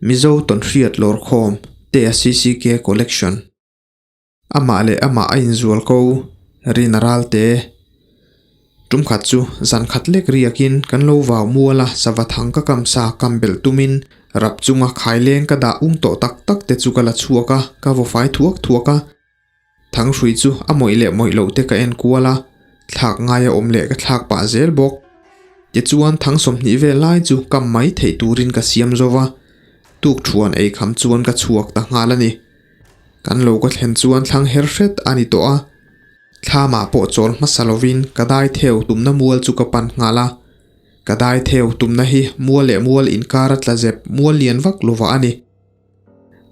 Mizo tawnhriat lawrkhawm te a CCK Collection. Amah leh amah a inzual ko, Rina Ralte. Tum khat chu zan khat lek riakin kan lo vau mual a, sava thang ka kam sa kam belh tumin rap chunga khaileng ka dah ung tawh tak tak te chu ka la chhuak a, ka vaw fai thuak thuak a. Thanghrui chu a mawih leh mawih loh te ka en kual a, thlak ngai a awm leh ka thlak pah zel bawk. Tichuan thang 20 vel lai chu kam mai theih turin ka siam zo va, tuk thuan ei kham chuan ka chhuak ta nghal a ni. Kan lo ka thlen chuan thlang her hret a ni tawh a, thlamah pawh chawl hmasa lovin ka dai theu tumna mual chu ka pan nghal a. Ka dai theu tumna hi mual leh mual inkar a tla zep mual lian vak lova a ni.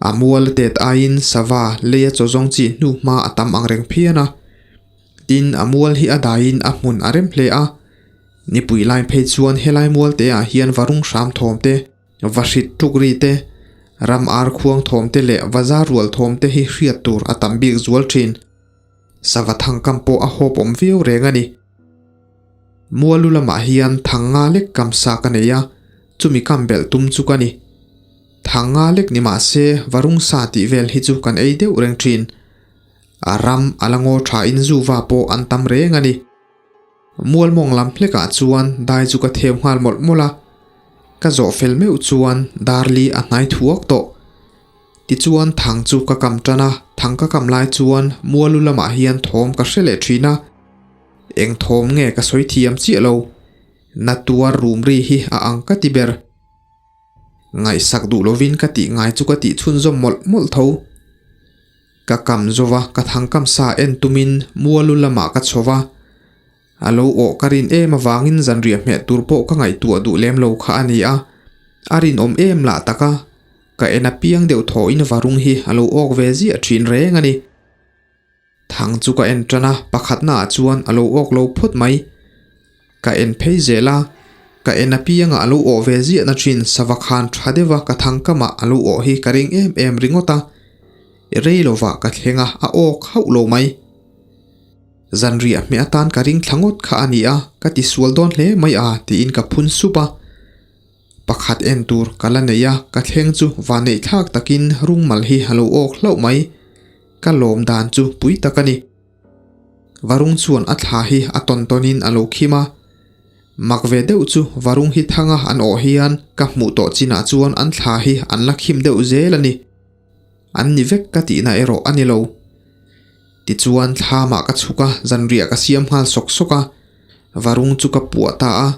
A mual a tet aiin sava leia chaw zawng chi hnu hma a tam ang reng phian a. Tin, a mual hi a daiin a hmun a rem hle a. Nipui lai phei chuan helai mual te ah hian varung hram thawm te, vahrit tuk ri te, ram ar khuang thawm te leh vazar rual thawm te hi hriat tur a tam bik zual thin. Sava thangkam pawh a hawp awm viau reng a ni. Mualu lamah hian thang nga lek kam sa ka nei a, chumi kam belh tum chu ka ni. Thang nga lek ni mah se varung sa tih vel hi chu kan ei deuh reng thin. A ram a la ngaw tha in zu va pawh an tam reng a ni. Mual mawng lam hlekah chuan dai chu ka theu nghal mawlh mawlh a, ka zawh fel meuh chuan darli a hnai thuak tawh. Tichuan thang chu ka kam tan a, thang ka kam lai chuan mualu lamah hian thawm ka hre leh thin a. Eng thawm nge ka sawi thiam chiah lo. Na tuar rum ri hi a ang ka ti ber. Ngaihsak duh lovin ka tih ngai chu ka tih chhunzawm mawlh mawlh tho. Ka kam zova ka thang kam sa en tumin mualu lamah ka chho va. A lo awh ka rin em avangin zanriah hmeh tur pawh ka ngaihtuah duh lem lo kha a ni a. A rinawm em lah tak a, ka en apiang deuh thawhin varung hi a lo awk ve ziah thin reng a ni. Thang chu ka en tan a, pakhatna ah chuan a lo awk lo phawt mai. Ka en phei zel a, ka en apiangah a lo awh ve ziahna thin sava khan tha deuha ka thang kamah a lo awh hi ka ring em em ringawt a. Rei lovah ka thleng a, a awk hauh lo mai. Zanriah hmeh atan ka ring thla ngawt kha a ni a, ka ti sual dawn hle mai a tiin ka phun sup a. Pakhat en tur ka la nei a, ka thleng chu vanneih thlak takin rungmal hi a lo awk hlauh mai. Ka lawm dan chu pui tak a ni. Varung chuan a thla hi a tawn tawnin a lo khim a. Mak ve deuh chu Varung hi thanga an awh hian ka hmuh tawh chinah chuan an thla hi an la khim deuh zel a ni. An ni vek ka tihna erawh a ni lo. Tichuan thlamah ka chhuk a, zanriah ka siam nghal sawk sawk a. Varung chu ka puah ta a.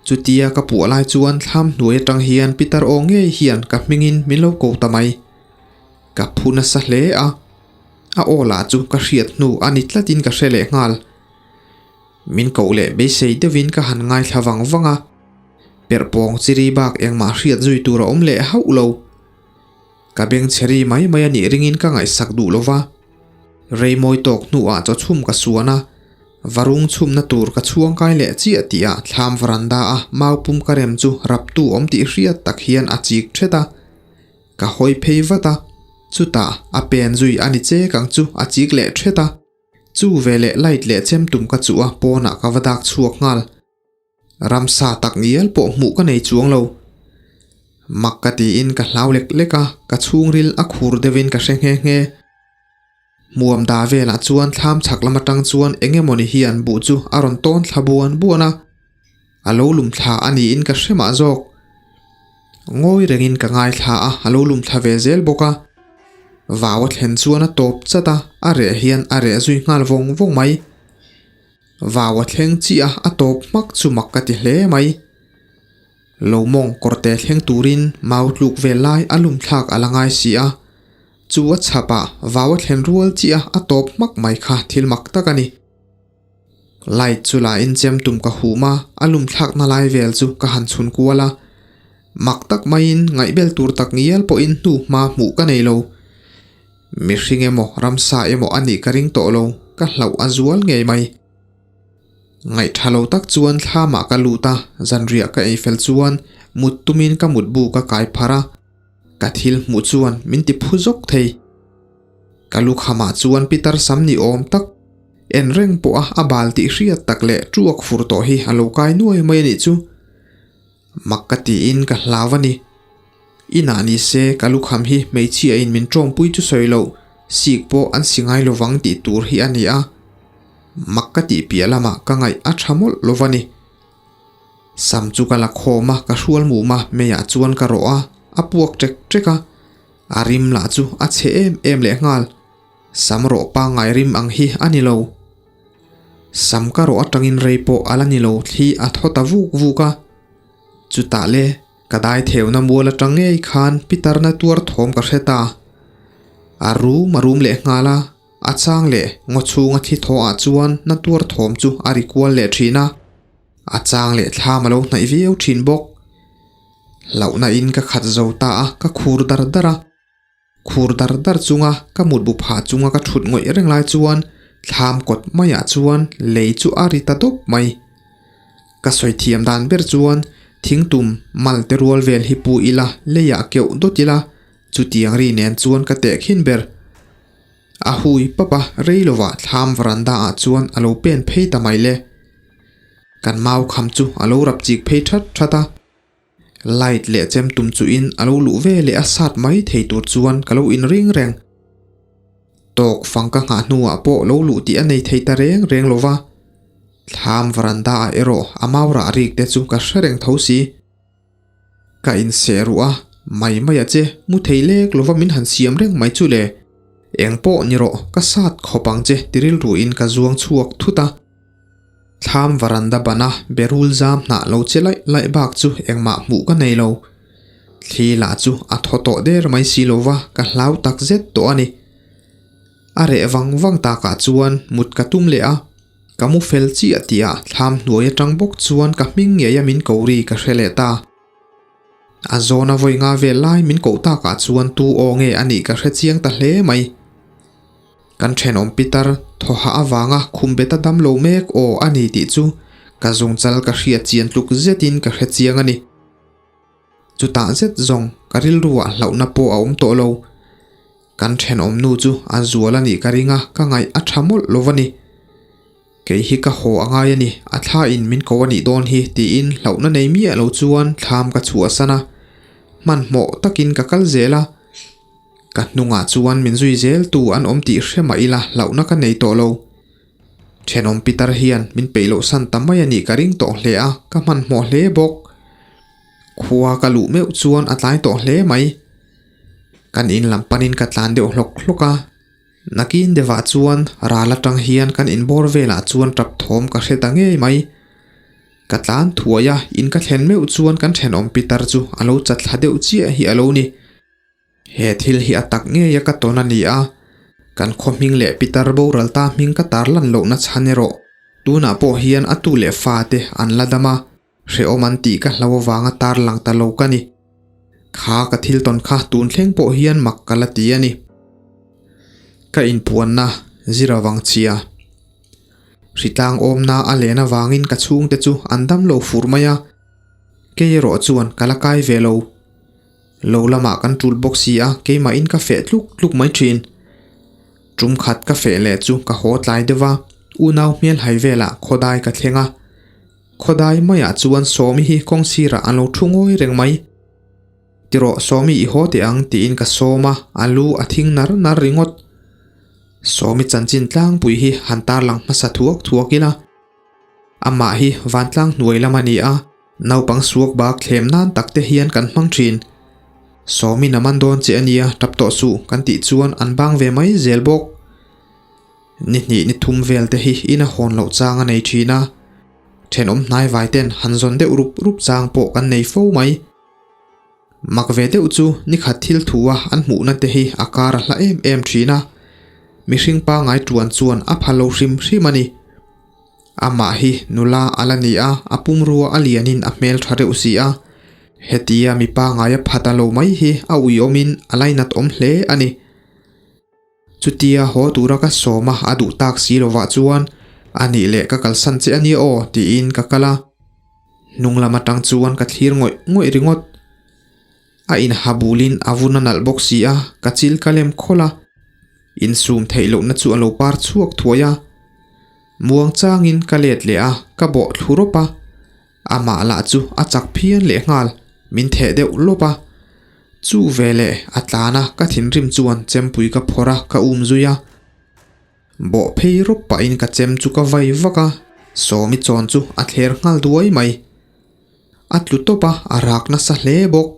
Chutia ka puah lai chuan thlam hnuai atang hian Peter aw ngei hian ka hmingin min lo ko ta mai. Ka phu nasa hle a, a aw lah chu ka hriat hnu a ni tlatin ka hre leh nghal. Min koh leh beisei deuhin ka han ngaithla vang vang a, perhpawng chiri bak engmah hriat zui tur a awm leh hauh lo. Ka beng chheri mai mai a nih ringin ka ngaihsak duh lo va. Rei mawi tawk hnuah chaw chhum ka suan a, varung chhumna tur ka chhuang kai leh chiah tihah thlam varanda a mau pum ka rem chu raptu awm tih hriat tak hian a chik thet a. Ka hawi phei vat a, chutah a pen zui a ni che kang chu a chik leh thet a. Chu veleh light leh chem tum ka chuh a pawnah ka va dak chhuak nghal. Ramsa tak ngial pawh hmuh ka nei chuang lo. Mak ka tiin ka hlau lek lek a, ka chhungril a khur deuhin ka hre nghe nghe. Hmuam da velah chuan thlam chhak lam atang chuan eng emawni hian buh chu a rawn tawn thla buan buan a, a lo lum thla a niin ka hre mah zawk. Ngawi rengin ka ngaithla a, a lo lum thla ve zel bawk a. Vau a thlen chuan a tawp chat a, a reh hian a reh zui nghal vawng vawng mai. Vau a thleng chiah a, a tawp hmak chu mak ka ti hle mai. Lo mawng kawrte thleng turin mau tluk vel lai a lum thlak a la ngai si a, chu a chhap ah vau a thlen rual chiah a, a tawp hmak mai kha thil mak tak a ni. Light chu la in chem tum ka hum a, a lum thlak na lai vel chu ka han chhun kual a, mak tak maiin ngaihbel tur tak ngial pawhin hnu hma hmuh ka nei lo. Mihring emaw ramsa emaw a nih ka ring tawh lo, ka hlauh a zual ngei mai. Ngaihtha lo tak chuan thlamah ka lut a, zanriah ka ei fel chuan mut tumin ka mutbu ka kai pharh a, ka thil hmuh chuan min ti phu zawk thei. Ka lukhamah chuan pitar sam ni awm tak, en reng pawh a a bal tih hriat tak leh tuak fur tawh hi a lo kai nuai mai a nih chu. Mak ka tiin ka hlau a ni. Inah ni se ka lukham hi hmeichhia in min tawngpui chu sawi loh, sik pawh an si ngai lovang tih tur hi a ni a. Mak ka tih piah lamah ka ngaih a tha mawlh lo va ni. Sam chu ka la khawm a, ka hrual mum a, meiah chuan ka rawh a, a puak ṭek ṭek a. A rim lah chu a chhe em em lehnghal. Sam rawh pangngai rim ang hi a ni lo. Sam ka rawh atangin rei pawh a la ni lo thli a thaw ta vuk vuk a. Chutah le ka dai theuna mual atang ngei khan Peter na tuar thawm ka hre ta. A rum a rum leh nghal a, a chang leh ngaw chhunga thli thaw ah chuan na tuar thawm chu a ri kual leh thin a. A chang leh thlam a lo hnaih viau thin bawk. Hlauhna in ka khat zo ta a, ka khur dar dar a. Khur dar dar chunga ka mutbu phah chunga ka thut ngawih reng lai chuan thlam kawt maiah chuan lei chu a ri ta dawp mai. Ka sawi thiam dan ber chuan thingtum mal te rual vel hi pu ila leiah keuh dawt ila chutiang ri nen chuan ka teh khin ber. A hui pap a rei lovah thlam veranda ah chuan a lo pen phei ta mai le. Kan mau kham chu a lo rap chik phei that that a. Light leh chem tum chu in a lo luh ve leh a sat mai thei tur chuan ka lo in ring reng. Tawk fang ka nghah hnuah pawh lo luh tih a nei thei ta reng reng lo va. Thlam veranda ah erawh a mau rah rik te chu ka hre reng tho si. Ka inseh ruh a, mai mai a che, mu thei lek lova min han siam reng mai chu le. Eng pawh ni rawh, ka sat khawp ang che ti rilru in ka zuang chhuak thut a. Thlam varanda bana berul zam hnah lo che laih laih bak chu engmah hmuh ka nei lo. Thli lah chu a thaw tawh der mai si lo va, ka hlau tak zet tawh a ni. A reh vang vang takah chuan mut ka tum leh a, ka mu fel chiah tihah thlam hnuai atang bawk chuan ka hming ngei a min ko ri ka hre leh ta. A zawna vawi nga vel lai min koh takah chuan tu aw nge a nih ka hre chiang ta hle mai. Kan thenawm pitar thawhah avanga khum beta dam lo mek aw a ni tih chu ka zungchal ka hriat chian tluk zetin ka hre chiang a ni. Chutah zet zawng ka rilruah hlauhna pawh a awm tawh lo. Kan thenawm nu chu a zual a nih ka ring a, ka ngaih a tha mawlh lo a ni. Kei hi ka haw a ngai a ni, a thla in min ko a nih dawn hi tiin hlauhna nei miah lo chuan thlam ka chhuahsan a. Hmanhmawh takin ka kal zel a. Ka hnungah chuan min zui zel tu an awm tih hre mah ila hlauhna ka nei tawh lo. Thenawm Peter hian min peih loh san ta mai a nih ka ring tawh hle a, ka hmanhmawh hle bawk. Khua ka luh meuh chuan a tlai tawh hle mai. Kan in lam panin ka tlan deuh hlawk hlawk a. Nakin deuhah chuan ral atang hian kan inbawr velah chuan tap thawm ka hre ta ngei mai. Ka tlan thuai a, in ka thlen meuh chuan kan thenawm Peter chu a lo chat thla deuh chiah hi a lo ni. He thil hi a tak ngei a ka tawn a ni a, kan khaw hming leh pitar boral ta hming ka tar lan lohna chhan erawh tunah pawh hian a tu leh fa te an la dam a, hrehawm an tih ka hlo avanga tar lang ta lo ka ni. Kha ka thil tawn kha tun thleng pawh hian mak ka la ti a ni. Ka inpuanna zir avang chhia. Hritlang awmna a len avangin ka chhungte chu an dam lo fur mai a, kei erawh chuan ka la kai ve lo. Lo lamah kan tul bawk si a, keimahin ka feh tluk tluk mai thin. Tum khat ka feh leh chu ka haw tlai deuh a, unau hmel hai velah khawdai ka thleng a. Khawdai maiah chuan Sawmi hi kawng sirah an lo thu ngawi reng mai. Tirawh Sawmi i haw teh ang tiin ka sawm a, a lu a thing nar nar ringawt. Sawmi chanchin tlangpui hi han tarlang hmasa thuak thuak ila. Amah hi vantlang hnuai lam a ni a. Naupang suak bak thlem nan tak te hian kan hmang thin. Sawmin a man dawn che a nia, tap tawh suh kan tih chuan an bang ve mai zel bawk. Ni hnih ni thum vel te hi in a hawn loh chang a nei thin a, thenawm hnai vai ten han zawn deuh rup rup chang pawh kan nei fo mai. Mak ve deuh chu ni khat thil thu a an hmuhna te hi a kar a hla em em thin a, mihring pangai tuan chuan a pha lo hrim hrim a ni. Amah hi nula a la ni a, a pumrua a lianin a hmel tha reuh si a. Hetia mipa ngaia phat a lo mai hi a uiawmin a lainat awm hle a ni. Chutia haw tura ka sawm a a duh tak si lovah chuan a nih leh ka kalsan che a nia aw tiin ka kal a. Hnung lam atang chuan ka thlir ngawih ngawih ringawt. A inha bulin a vun a nalh bawk si a, ka chil ka lem khawlh a. Insum theih lohna chu a lo par chhuak thuai a. Muang changin ka let leh a, ka bawh thlu rawp a. Amah lah chu a chak phian leh nghal, min theh deuh lawp a. Chu veleh a tlan a, ka thinrim chuan chempui ka phawrh a, ka um zui a. Bawh phei rawp pahin ka chem chu ka vai vak a, Sawmi chawn chu a thler nghal duai mai. A tlu tawp a, a rak nasa hle bawk.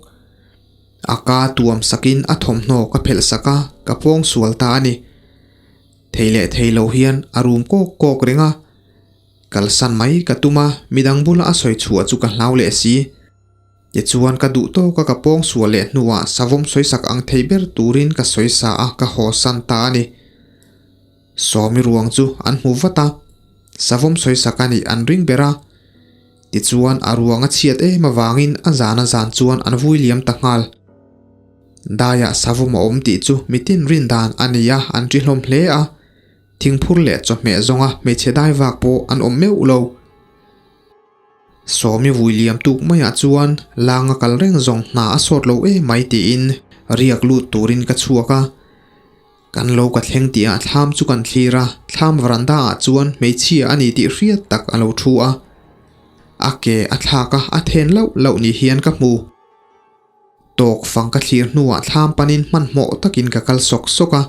A ka tuam sakin a thawmhnaw ka phelh sak a, ka pawng sual ta a ni. Thei leh thei lo hian a rum kawk kawk reng a. Kalsan mai ka tum a, midang bula a sawi chhuah chu ka hlau leh si. Tichuan ka duh tawk a ka pawng sual leh hnuah savawm sawisak ang thei ber turin ka sawi sa a ka haw san ta a ni. Sawmi ruang chu an hmu vat a, savawm sawisak a nih an ring ber a. Tichuan a ruang a chhiat em avangin a zan a zan chuan an vui liam ta nghal. Daiah savawm a awm tih chu mitin rin dan a ni a an ṭi hlawm hle a, thingphur leh chawhmeh zawnga hmeichhe dai vak pawh an awm meuh lo. Sawmi vui liam tuk maiah chuan langa kal reng zawng hna a sawt lo em mai tiin riak lut turin ka chhuak a. Kan lo ka thleng tihah thlam chu kan thlir a, thlam varanda ah chuan hmeichhia a ni tih hriat tak a lo thu a. A ke a thlak a, a then lauh lauh ni hian ka hmu. Tawk fang ka thlir hnuah thlam panin hmanhmawh takin ka kal sawk sawk a.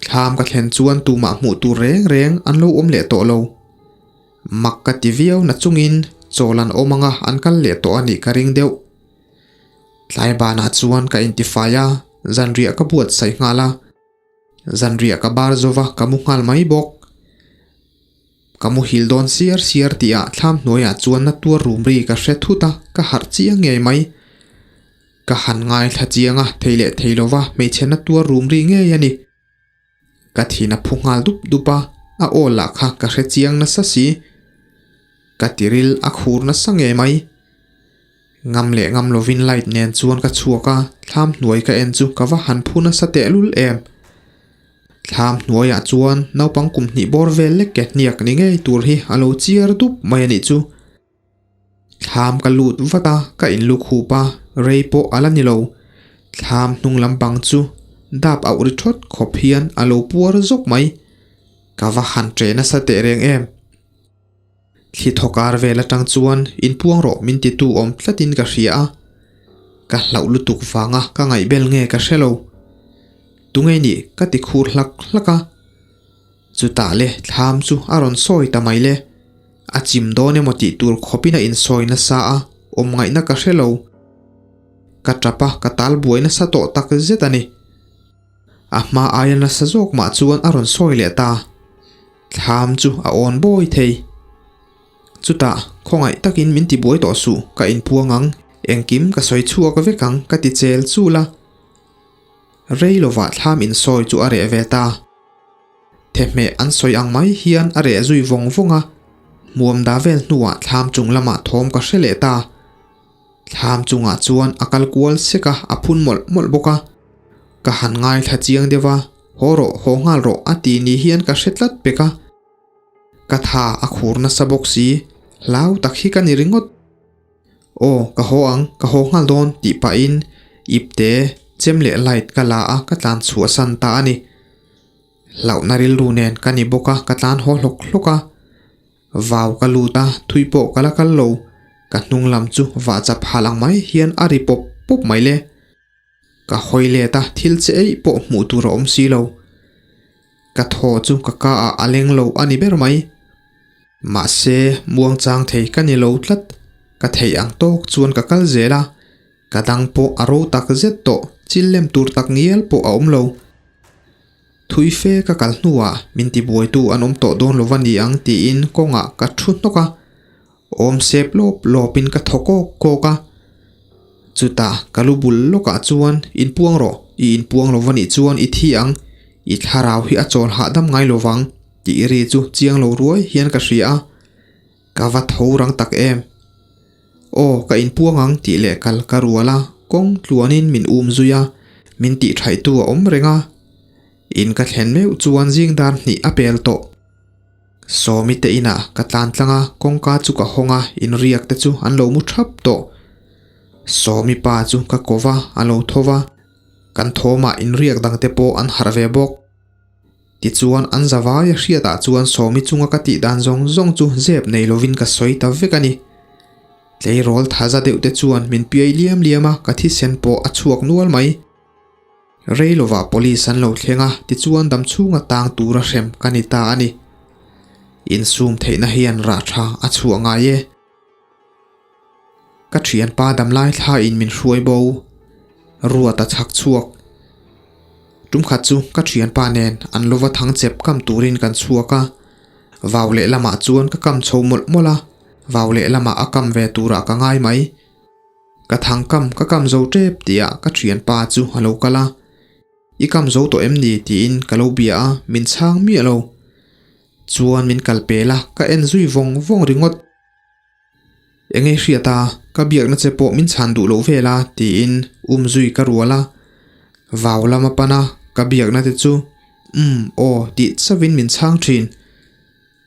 Thlam ka thlen chuan tumah hmuh tur reng reng an lo awm leh tawh lo. Mak ka ti viau na chungin chawl an awm anga an kal leh tawh a nih ka ring deuh. Tlai banah chuan ka intifai a, zanriah ka buatsaih nghal a. Zanriah ka bar zova ka mu nghal mai bawk. Ka muhil dawn siar siar tihah thlam hnuaiah chuan na tuar rum ri ka hre thut a, ka harh chiang ngei mai. Ka han ngaithla chiang a, thei leh thei lova hmeichhe na tuar rum ri ngei a ni. Ka thin a phu nghal dup dup a, a aw lah kha ka hre chiang nasa si. Ka tiril a khur nasa ngei mai. Ngam leh ngam lovin light nen chuan ka chhuak a, thlam hnuai ka en chu ka va han phu nasa tehlul em. Thlam hnuaiah chuan naupang kum hnih bawr vel lek ke hniak ni ngei tur hi a lo chiar dup mai a nih chu. Thlam ka lut vat a, ka inluk hup a, rei pawh a la ni lo. Thlam hnung lampang chu dap auh ri thawt khawp hian a lo puar zawk mai. Ka va han ṭe nasa teh reng em. Thli thaw kar vel atang chuan inpuang rawh min titu awm tlatin ka hria a, ka hlauh lutuk vanga ka ngaihbel nge ka hre lo. Tunge nih ka ti khur hlak hlak a, chutah le thlam chu a rawn sawi ta mai le. A chim dawn emaw tih tur khawpin a insawi nasa a, awm ngaihna ka hre lo. Ka tap a, ka tal buai nasa tawh tak zet a ni. A hma aia nasa zawk mah chuan a rawn sawi leh ta. Thlam chu a awn bawi thei. Chutah, khawngaih takin min ti buai tawh suh, ka inpuang ang, engkim ka sawi chhuak vek ang ka ti chel chul a. Rei lovah thlam insawi chu a reh ve ta. Thehmeh an sawi ang mai hian a reh zui vawng vawng a, hmuam da vel hnuah thlam chung lamah thawm ka hre leh ta. Thlam chungah chuan a kal kual sek a, a phun mawlh mawlh bawk a. Ka han ngaithla chiang deuh a, haw rawh, haw nghal rawh a ti ni hian ka hre tlat pek a. Ka tha a khur nasa bawk si, hlau tak hi ka ni ringawt. Aw, ka haw ang, ka haw nghal dawn tih pahin ipte chem leh light ka la a, ka tlan chhuahsan ta a ni. Hlauhna rilru nen ka ni bawk a, ka tlan haw hlawk hlawk a. Vau ka lut a, thui pawh ka la kal lo. Ka hnung lam chu vah chap hal ang mai hian a ri pawp pawp mai le. Ka hawi let a, thil che eih pawh hmuh tur a awm si lo. Ka thaw chu ka ka ah a leng lo a ni ber mai. Mahse, muang chang thei ka ni lo tlat. Ka theih ang tawk chuan ka kal zel a, ka dang pawh a ro tak zet tawh, chil lem tur tak ngial pawh a awm lo. Thui fe ka kal hnuah min tibuaitu an awm tawh dawn lo va ni ang tiin kawngah ka thu hnawk a, awm sep lawp lawpin ka thaw kawk kawk a. Chutah ka lu bul lawkah chuan inpuang rawh, i inpuang lo va nih chuan i thi ang, i thlarau hi a chawl hahdam ngai lo vang tih ri chu chiang lo ruai hian ka hria a, ka va tho rang tak em. Aw ka inpuang ang tih leh kal ka rual a, kawng tluanin min um zui a, min tih thaihtu a awm reng a. In ka thlen meuh chuan zing dar hnih a pel tawh. Sawmi te inah ka tlan tlang a, kawngka chu ka hawng a, inriak te chu an lo mu thap tawh. Sawmi pa chu ka ko va, a lo tho va, kan thawmah inriak dang te pawh an harh ve bawk. Tichuan an zavai a hriatah chuan Sawmi chunga ka tih dan zawng zawng chu zep nei lovin ka sawi ta vek a ni. Tleirawl thaza deuh te chuan min piai liam liam a, ka thisen pawh a chhuak nual mai. Rei lovah police an lo thleng a, tichuan damchhunga tang tura hrem ka ni ta a ni. Insum theihna hian rah tha a chhuah ngai e. Ka thianpa damlai thla in min hruai bo. Ruat a chhak chhuak. Tumkhat chu ka thianpa nen an lova thang chep kam turin kan chhuak a. Vau lehlamah chuan ka kam chho mawlh mawlh a, vau lehlamah a kam ve turah ka ngai mai. Ka thang kam ka kam zo tep tihah ka thianpa chu a lo kal a, I kam zo tawh em ni tiin ka lo bia a, min chhang miah lo. Chuan min kal pel a, ka en zui vawng vawng ringawt. Enge hriat a, ka biakna che pawh min chhan duh loh vel a tiin um zui ka rual a. Vau lam a pan a, ka biakna te chu umm aw tih chauhin min chhang thin.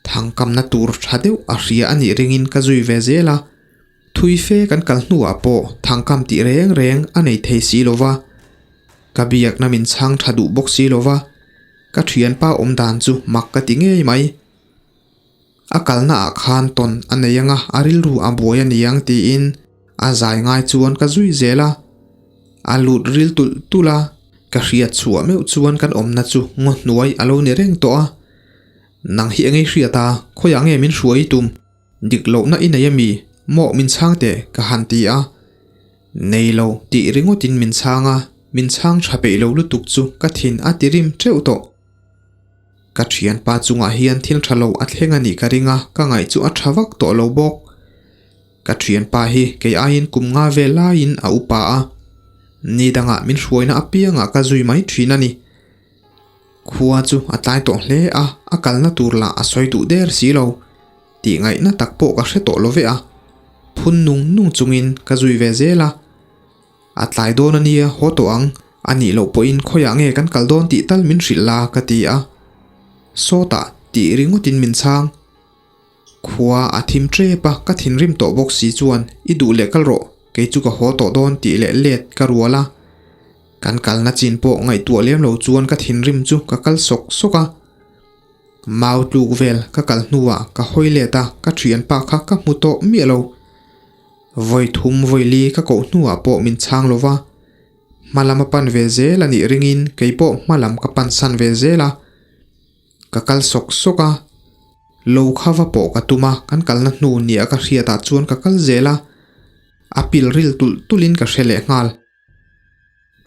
Thangkamna tur tha deuh a hria a nih ringin ka zui ve zel a. Thui fe kan kal hnuah pawh thangkam tih reng reng a nei thei si lo va. Ka biakna min chhang tha duh bawk si lo va. Ka thianpa awm dan chu mak ka ti ngei mai. A kalna ah khan tawn a nei anga a rilru a buai a niang tiin a zai ngai chuan ka zui zel a. A lut ril tulh tulh a, ka hriat chhuah meuh chuan kan awmna chu ngaw hnuai a lo ni reng tawh a. Nang hi engei hriat a, khawiah nge min hruai i tum? Dik lohna i nei ami? Maw min chhang teh ka han ti a. Nei lo tih ringawtin min chhang a, min chhang tha peih lo lutuk chu ka thin a ti rim teuh tawh. Ka thianpa chungah hian thil tha lo a thleng a nih ka ring a, ka ngaih chu a tha vak tawh lo bawk. Ka thianpa hi kei aiin kum nga vel laiin a upa a, ni dangah min hruaina apiangah ka zui mai thin a ni. Khua chu a tlai tawh hle a, a kalna tur lah a sawi duh der si lo. Tih ngaihna tak pawh ka hre tawh lo ve a, phun nung nung chungin ka zui ve zel a. A tlai dawn a nia, haw tawh ang. A nih loh pawhin khawiah nge kan kal dawn tih tal min hrilh la ka ti a. Sawtah tih ringawtin min chhang. Khua a thim tep a, ka thinrim tawh bawk si chuan i duh leh kal rawh, kei chu ka haw tawh dawn tih leh let ka rual a. Kan kalna chin pawh ngaihtuah lem lo chuan ka thinrim chu ka kal sawk sawk a. Mau tluk vel ka kal hnuah ka hawi let a, ka thianpa kha ka hmu tawh miah lo. Vawi thum vawi li ka koh hnuah pawh min chhang lo va, hma lam a pan ve zel a nih ringin kei pawh hma lam ka pan san ve zel a. Ka kal sawk sawk a, lo kha va pawh ka tum a, kan kalna hnu nia ka hriatah chuan ka kal zel a, a pil ril tulh tulhin ka hre leh nghal.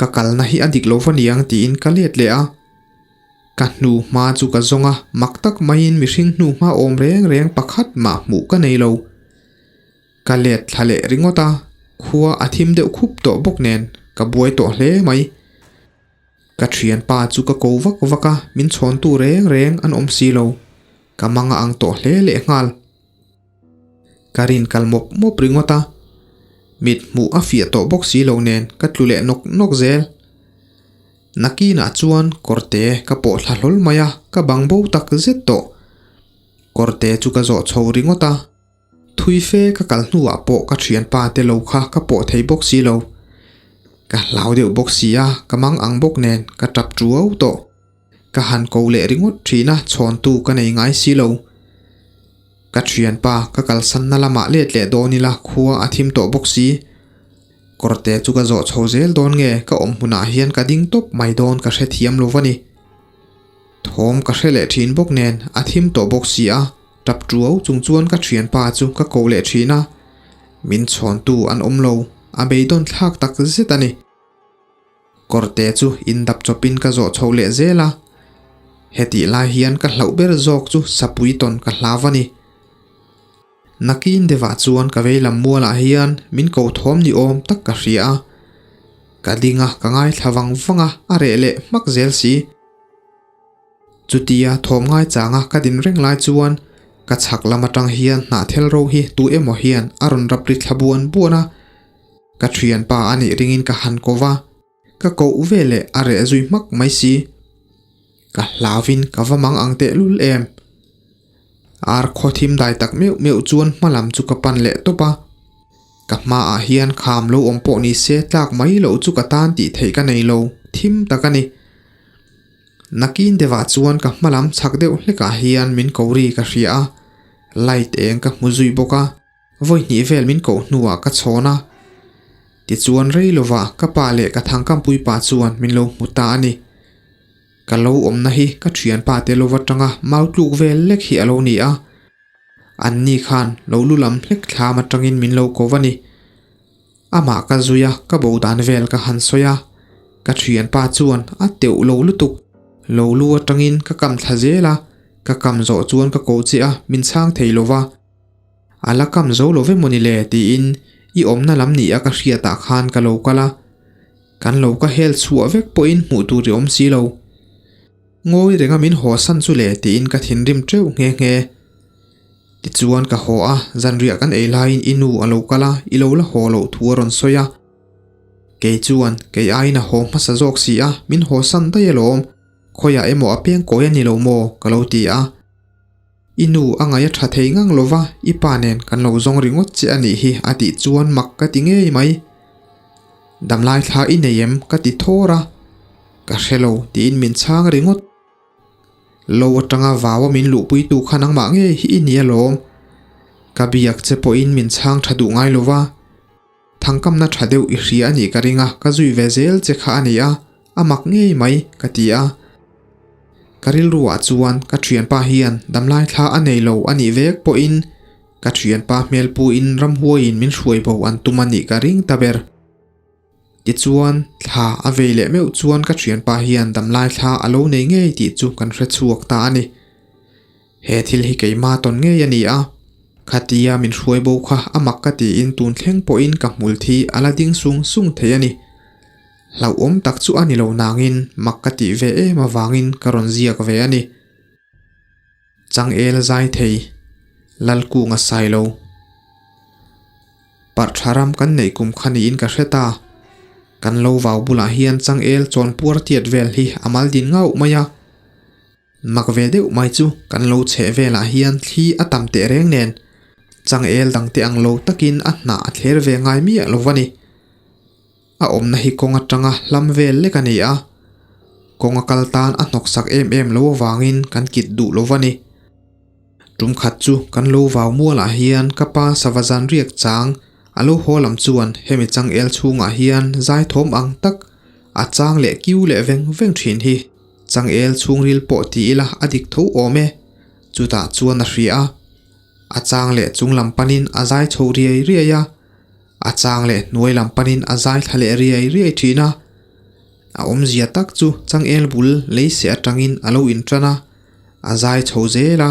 Ka kalna hi a dik lo va niang tiin ka let leh a. Ka hnu hma chu ka zawng a, mak tak maiin mihring hnu hma awm reng reng pakhat mah hmuh ka nei lo. Ka let thla leh ringawt a, khua a thim deuh khup tawh bawk nen ka buai tawh hle mai. Ka thianpa chu ka ko vak vak a, min chhawntu reng reng an awm si lo. Ka mang a ang tawh hle leh nghal. Ka rin kal mawp mawp ringawt a, mit hmuh a fiah tawh bawk si lo nen ka tlu leh nawk nawk zel. Nakinah chuan kawrte ka pawh thla hlawl mai a, ka bang bo tak zet tawh. Kawrte chu ka zawh chho ringawt a, thui fe ka kal hnuah pawh ka thianpa te lo kha ka pawh thei bawk si lo. Ka hlau deuh bawk si a, ka mang ang bawk nen ka tap tuau tawh. Ka han ko leh ringawt thin a, chhawntu ka nei ngai si lo. Ka thianpa ka kalsanna lamah let leh dawn ila khua a thim tawh bawk si. Kawrte chu ka zawh chho zel dawn nge ka awm hmunah hian ka ding tawp mai dawn ka hrethiam lo va ni. Thawm ka hre leh thin bawk nen a thim tawh bawk si a, tap tuau chung chuan ka thianpa chu ka ko leh thin a. Min chhawntu an awm lo, a beidawn thlak tak zet a ni. Kawrte chu indap chawpin ka zawh chho leh zel a, hetih lai hian ka hlauh ber zawk chu sapui tawn ka hlau a ni. Nakin deuhah chuan ka veilam mualah hian min ko thawm ni awm tak ka hria a, ka ding a, ka ngaithla vang vang a, a reh leh hmak zel si. Chutia thawm ngaichanga ka din reng lai chuan ka chhak lam atang hian hnahthel ro hi tu emaw hian a rawn rap ri thla buan buan a, Ka thianpa a nih ringin ka han ko va, ka koh ve leh a reh zui hmak mai si. Ka hlauvin ka va mang ang tehlul em. Ar khaw thim dai tak meuh meuh chuan hma lam chu ka pan leh tawp a. Ka hmaah hian kham lo awm pawh ni se tlak mai loh chu ka tan tih theih ka nei lo, thim tak a ni. Nakin deuhah chuan ka hma lam chhak deuh hlekah hian min ko ri ka hria a, light eng ka hmu zui bawk a. Vawi hnih vel min koh hnuah ka chhawn a. Tichuan rei lovah ka pa leh ka thangkampui pa chuan min lo hmu ta a ni. Ka lo awmna hi ka thianpa te lova tanga mau tluk vel lek hi a lo ni a. Anni khan lo lu lam hlek thlam atangin min lo ko va ni. Amah ka zui a, ka bo dan vel ka han sawi a. Ka thianpa chuan a teuh lo lutuk. Lo lu atangin ka kam thla zel a, ka kam zawh chuan ka ko che a, min chhang thei lo va. A la kam zo lo ve mawni le tiin i awmna lam ni a ka hriatah khan ka lo kal a. Kan lo ka hel chhuah vek pawhin hmuh tur i awm si lo. Ngawi renga min haw san chu le tiin ka thinrim teuh nghe nghe. Tichuan ka haw a, zanriah kan ei laiin i nu a lo kal a, i lo la haw loh thu a rawn sawi a. Kei chuan kei aiin a haw hmasa zawk si a, min haw san daih alawm, khawiah emaw a peng kawi a ni lo maw ka lo ti a. I nu a ngaih a tha thei ngang lo va, i pa nen kan lo zawng ringawt che a nih hi a tih chuan mak ka ti ngei mai. Damlai thla i nei em? ka ti thawr a, ka hre lo tiin min chhang ringawt. Lo atanga vaua min luhpuitu kha nangmah ngei hi i ni alawm. Ka biak che pawhin min chhang tha duh ngai lo va, thangkamna tha deuh i hria a nih ka ring a, ka zui ve zel che kha a ni a, a mak ngei mai ka ti a. Ka rilruah chuan ka thianpa hian damlai thla a nei lo a nih vek pawhin ka thianpa hmel puin ramhuaiin min hruai bo an tum a nih ka ring ta ber. Tichuan, thla a vei leh meuh chuan ka thianpa hian damlai thla a lo nei ngei tih chu kan hre chhuak ta a ni. He thil hi keima tawn ngei a ni a, khatia min hruai bo kha a mak ka tiin tun thleng pawhin ka hmul thi a la ding sung sung thei a ni. Hlauhawm tak chu a ni lo nangin mak ka tih ve em avangin ka rawn ziak ve a ni. Changel zai thei, Lalkunga Sailo. Parh tha ram kan neih kum kha niin ka hre ta. Kan lo vau bulah hian changel chawnpuar tiat vel hi a mal din ngauh mai a. Mak ve deuh mai chu kan lo chheh velah hian thli a tam teh reng nen changel dangte ang lo takin a hnah a thler ve ngai miah lo va ni. A awmna hi kawng atanga hlam vel lek a ni a, kawng a kal tan a hnawk sak em em lo avangin kan kit duh lo va ni. Tum khat chu kan lo vau mualah hian ka pa sava zan riak chang a lo haw lam chuan hemi changel chhungah hian zaithawm ang tak a chang leh kiu leh veng veng thin hi. Changel chhungril pawh ti ila a dik tho awm e, chutah chuan a hria a, a chang leh chung lam panin a zai chho riai riai a, a chang leh hnuai lam panin a zai thla leh riai riai thin a. A awmzia tak chu changel bul lei seh atangin a lo intan a, a zai chho zel a,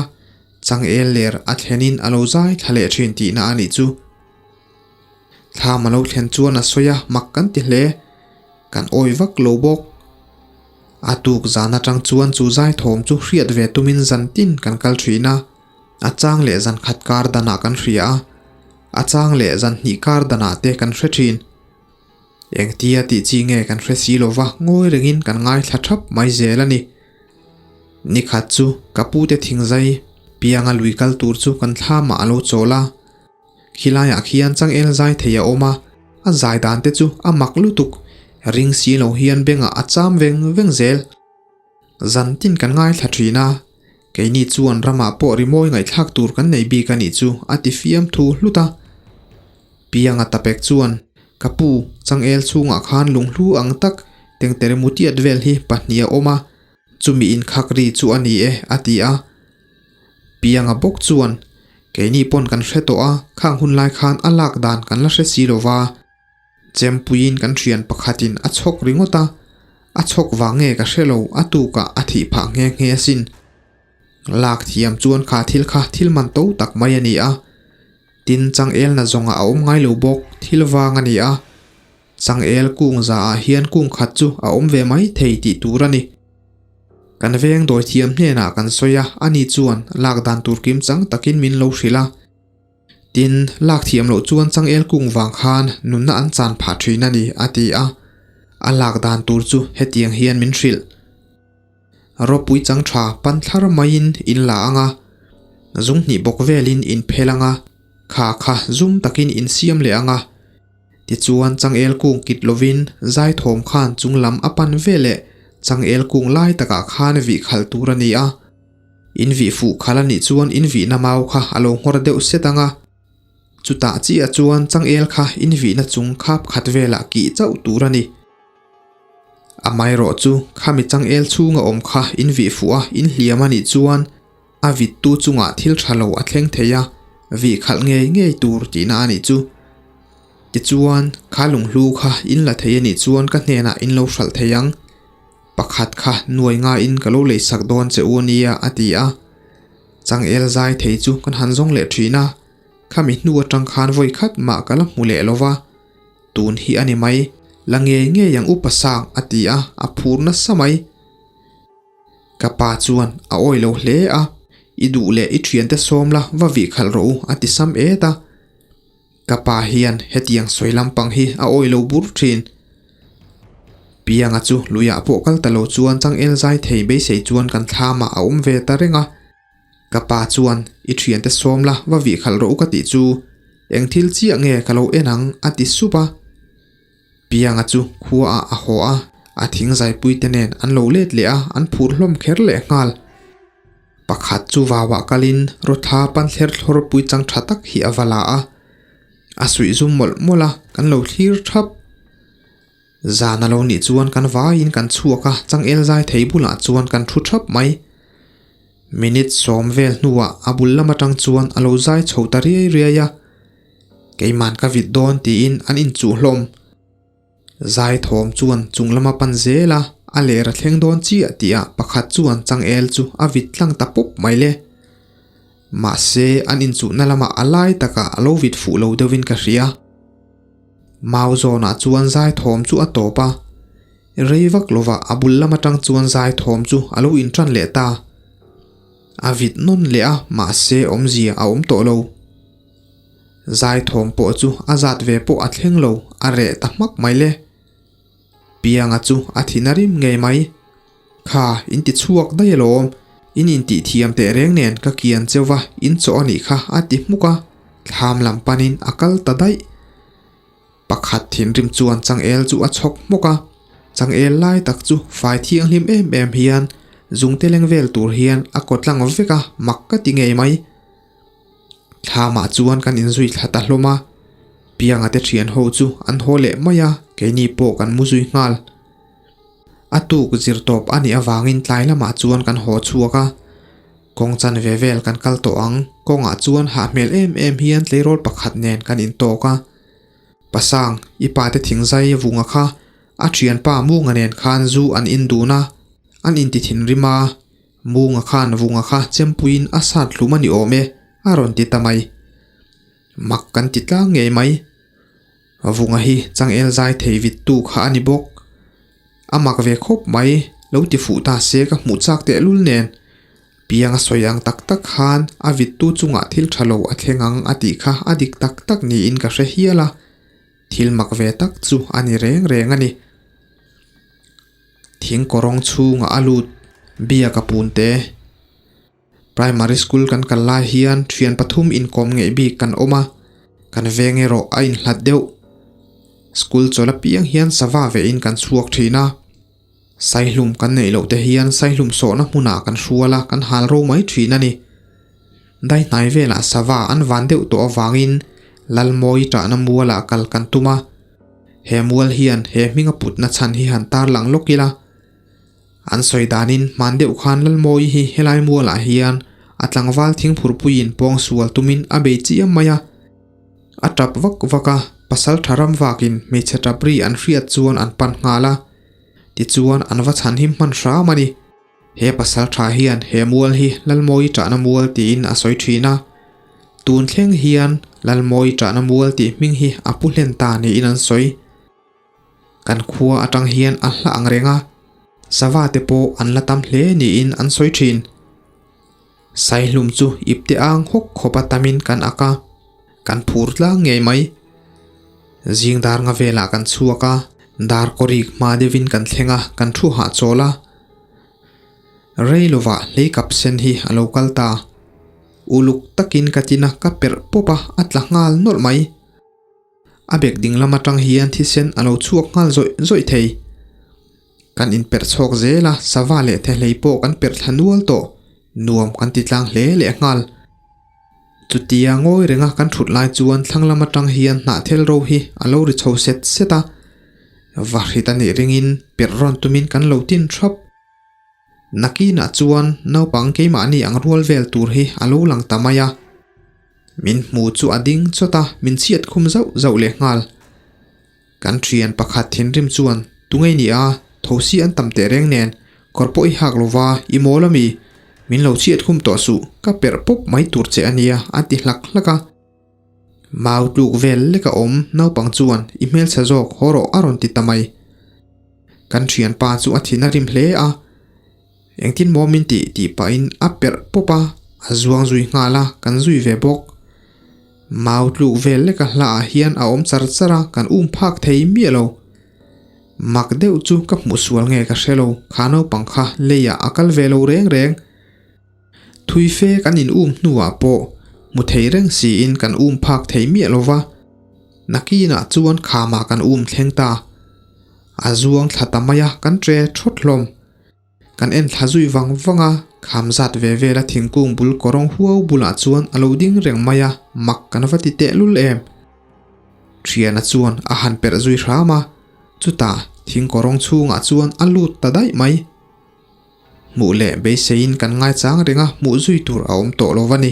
changel ler a thlenin a lo zai thla leh thin tihna a nih chu. Thlam a lo thlen chuan a sawi a, mak kan ti hle. Kan awi vak lo bawk. A tuk zan atang chuan chu zaithawm chu hriat ve tumin zan tin kan kal thin a, a chang leh zan khat kar danah kan hria a, a chang leh zan hnih kar danah te kan hre thin. Engtia tih chi nge kan hre si lova ngawi rengin kan ngaithla thap mai zel a ni. Nikhat chu ka pute thingzai pianga lui kal tur chu kan thlamah a lo chawl a. Khilaiah khian changel zai thei a awm a, a zai dan te chu a mak lutuk, ring si lo hian bengah a cham veng veng zel. Zan tin kan ngaithla thin a, keini chuan ramah pawh rimawi ngaihthlak tur kan nei bik a nih chu a ti fiam thu hlut a. Pianga tapek chuan, Ka pu, changel chhungah khan lunghlu ang tak tengtere mutiat vel hi pahnih a awm a, chumi inkhak ri chu a ni e a ti a. Pianga bawk chuan, Keini pawn kan hre tawh a, khang hun lai khan a lak dan kan la hre si lo va. Chempuiin kan thian pakhatin a chhawk ringawt a, a chhawk vang nge ka hre lo, a tukah a thih phah nghe nghe asin. Lak thiam chuan kha thil kha thil man to tak mai a ni a. Tin, changel na zawngah a awm ngai lo bawk, thil vang a ni a. Changel kung zaah hian kung khat chu a awm ve mai thei tih tur a ni. Kan veng dawi thiam hnenah kan sawi a, ani chuan lak dan tur kim chang takin min lo hrilh a. Tin, lak thiam loh chuan changel kung vang khan nunna an chan phah thin a ni, a ti a. A lak dan tur chu hetiang hian min hrilh. Ropui chang tha pan thlar maiin in la ang a, zung hnih bawk velin in phel ang a, kha kha zum takin in siam leh ang a. Tichuan changel kung kit lovin zaithawm khan chung lam a pan ve leh changel kung lai takah khan vih khalh tur a ni a. In vih fuh khalh a nih chuan in vihna mau kha a lo nghawr deuh set ang a. Chutah chiah chuan changel kha in vihna chung khap khat velah kih chauh tur a ni. Amaherawh chu khami changel chhunga awm kha in vih fuh a, in hliam a nih chuan a vittu chungah thil tha lo a thleng thei a, vih khalh ngei ngei tur tihna a nih chu. Tichuan, kha lunghlu kha in la thei a nih chuan ka hnenah in lo hralh thei ang. Pakhat kha nuai ngaiin ka lo leisak dawn che u nia a ti a. Changel zai thei chu kan han zawng leh thin a, khami hnu atang khan vawi khat mah ka la hmu leh lo va. Tun hi a ni mai, la ngei ngei ang upa sang a ti a, a phur nasa mai. Ka pa chuan a awi lo hle a, I duh leh i thiante sawm la va vih khalh rawh u a ti sam et a. Ka pa hian hetiang sawi lampang hi a awi lo bur thin. Pianga chu luiah pawh kal ta lo chuan changel zai thei beisei chuan kan thlamah a awm ve ta reng a. Ka pa chuan i thiante sawm la va vih khalh rawh u ka tih chu eng thil chiah nge ka lo en ang a ti sup a. Pianga chu khua ah a haw a, a thing zaipui te nen an lo let leh a, an phur hlawm kher leh nghal. Pakhat chu vauah kalin rawthla pan thler thlawr pui chang tha tak hi a va la a, a suih zum mawlh mawlh a, kan lo thlir thap. Zan a lo nih chuan kan vaiin kan chhuak a, changel zai thei bulah chuan kan thu thap mai. Minute sawm vel hnuah a bul lam atang chuan a lo zai chho ta riai riai a, keiman ka vit dawn tiin an inchuh hlawm. Zai thawm chuan chung lama pan zel a, a ler a thleng dawn chiah tihah pakhat chuan changel chu a vit tlang ta pawp mai le. Mahse, an inchuhna lamah a lai takah a lo vit fuh lo deuhin ka hria. Mau zawnah chuan zai thawm chu a tawp a, rei vak lovah a bul lam atang chuan zai thawm chu a lo intan leh ta. A vit nawn leh a, mahse awmzia a awm tawh lo. Zai thawm pawh chu a zat ve pawh a thleng lo, a reh ta hmak mai le. Pianga chu a thin a rim ngei mai. Kha, in ti chhuak daih alawm, in intih thiam teh reng nen ka kian cheu va, in chawh a nih kha a ti hmuk a, thlam lam panin a kal ta daih. Pakhat thinrim chuan changel chu a chhawk hmawk a, changel lai tak chu fai thianghlim em em hian zungte leng vel tur hian a kawtlang vek a, mak ka ti ngei mai. Thlamah chuan kan inzui thla ta hlawm a, Pianga te thian ho chu an haw leh mai a, keini pawh kan mu zui nghal. A tuk zir tawp a nih avangin tlai lamah chuan kan haw chhuak a, kawng chan ve vel kan kal tawh ang, kawngah chuan hah hmel em em hian tleirawl pakhat nen kan intawk a. Pasang, i pa te thingzai vunga kha a thianpa Munga nen khan zu an in dun a, an inti thinrim a, Munga khan vunga kha chempuiin a sat hlum a ni awm e, a rawn ti ta mai. Mak kan ti tlang ngei mai. Vunga hi changel zai thei vittu kha a ni bawk. A mak ve khawp mai, lo ti fuh ta se ka hmuh chak tehlul nen. Piang a sawi ang tak tak khan a vittu chungah thil tha lo a thleng ang a tih kha a dik tak tak niin ka hre hial a. Thil mak ve tak chu a ni reng reng a ni. Thing kawrawng chhungah a lut biak a pun te. Primary school kan kal lai hian thian pathum inkawm ngeih bik kan awm a, kan veng erawh a inhlat deuh. School chawl apiang hian sava vehin kan chhuak thin a, saihlum kan neih loh te hian saihlum sawhna hmunah kan hrual a, kan hal ro mai thin a ni. Daihnai velah sava an van deuh tawh avangin Lalmawi tahna mualah kal kan tum a. He mual hian he hminga putna chhan hi han tarlang lawk ila. An sawi danin hman deuh khan Lalmawi hi helai mualah hian a tlangval thingphurpuiin pawng sual tumin a bei chiam mai a. A tap vak vak a, pasal tha ram vakin hmeichhe tap ri an hriat chuan an pan nghal a. Tichuan an va chhan him hman hram a ni. He pasal tha hian he mual hi Lalmawi tahna mual tiin a sawi thin a. Tun thleng hian Lalmawi tahna mual tih hming hi a pu hlen ta niin an sawi. Kan khua atang hian a hla ang reng a, sava te pawh an la tam hle niin an sawi thin. Saihlum chu ipte ang hawk khawpa tamin kan ak a, kan phur tlang ngei mai. Zing dar nga velah kan chhuak a, dar kawrik hma deuhin kan thleng a, kan thu hahchawl a. Rei lovah hleikap sen hi a lo kal ta. Uluk takin ka tin a, ka perh pawp a, a tla nghal nawlh mai. A bek ding lam atang hian thisen a lo chhuak nghal zawih zawih thei. Kan inperh chhawk zel a, sava leh thehlei pawh kan perh thla nual tawh. Nuam kan ti tlang hle leh nghal. Chutia ngawi renga kan thut lai chuan thlang lam atang hian hnahthel ro hi a lo ri chho set set a, vahrit a nih ringin perh rawn tumin kan lo tin thap. Nakinah chuan naupang keimahni ang rual vel tur hi a lo lang ta mai a. Min hmu chu a ding chawt a, min chhiat khum zauh zauh leh nghal. Kan thian pakhat thinrim chuan, Tungei ni a, thosi an tam teh reng nen, kawr pawh i hak lo va, i mawl ami? Min lo chhiat khum tawh suh, ka perh pawp mai tur che a nia, a ti hlak hlak a. Mau tluk vel lek a awm, naupang chuan, I hmelchhe zawk, haw rawh, a rawn ti ta mai. Kan thianpa chu a thin a rim hle a. Engtin maw min tih tih pahin a perh pawp a, a zuang zui nghal a, kan zui ve bawk. Mau tluk vel leka hlaah hian a awm char char a, kan um phak thei miah lo. Mak deuh chu ka hmuh sual nge ka hre lo, kha naupang kha leiah a kal ve lo reng reng. Thui fe kan in um hnuah pawh hmu thei reng siin kan um phak thei miah lo va, nakinah chuan khamah kan um thleng ta. A zuang thla ta mai a, kan tre thawt hlawm. Kan en thla zui vang vang a, kham zat ve vela thingkung bul kawrawng huau bulah chuan a lo ding reng mai a, mak kan va ti tehlul em. Thiana chuan a han perh zui hram a, chutah thing kawrawng chhungah chuan a lut ta daih mai. Hmuh leh beiseiin kan ngaichang reng a, hmuh zui tur a awm tawh lo va ni.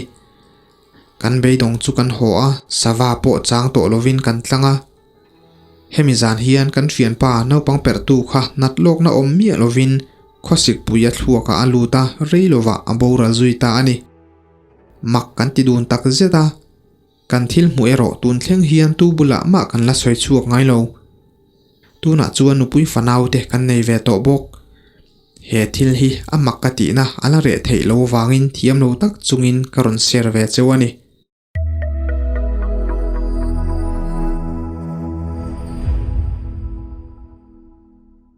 Kan beidawng chu kan haw a, sava pawh chang tawh lovin kan tlang a. Hemi zan hian kan thianpa naupang perhtu kha nat lawkna awm miah lovin khawsikpui a thluakah a lut a, rei lovah a boral zui ta a ni. Mak kan ti dun tak zet a, kan thil hmuh erawh tun thleng hian tu bulah mah kan la sawi chhuak ngai lo. Tunah chuan nupui fanaute kan nei ve tawh bawk. He thil hi a mak ka tihna a la reh theih lo vangin thiam lo tak chungin ka rawn share ve cheu a ni.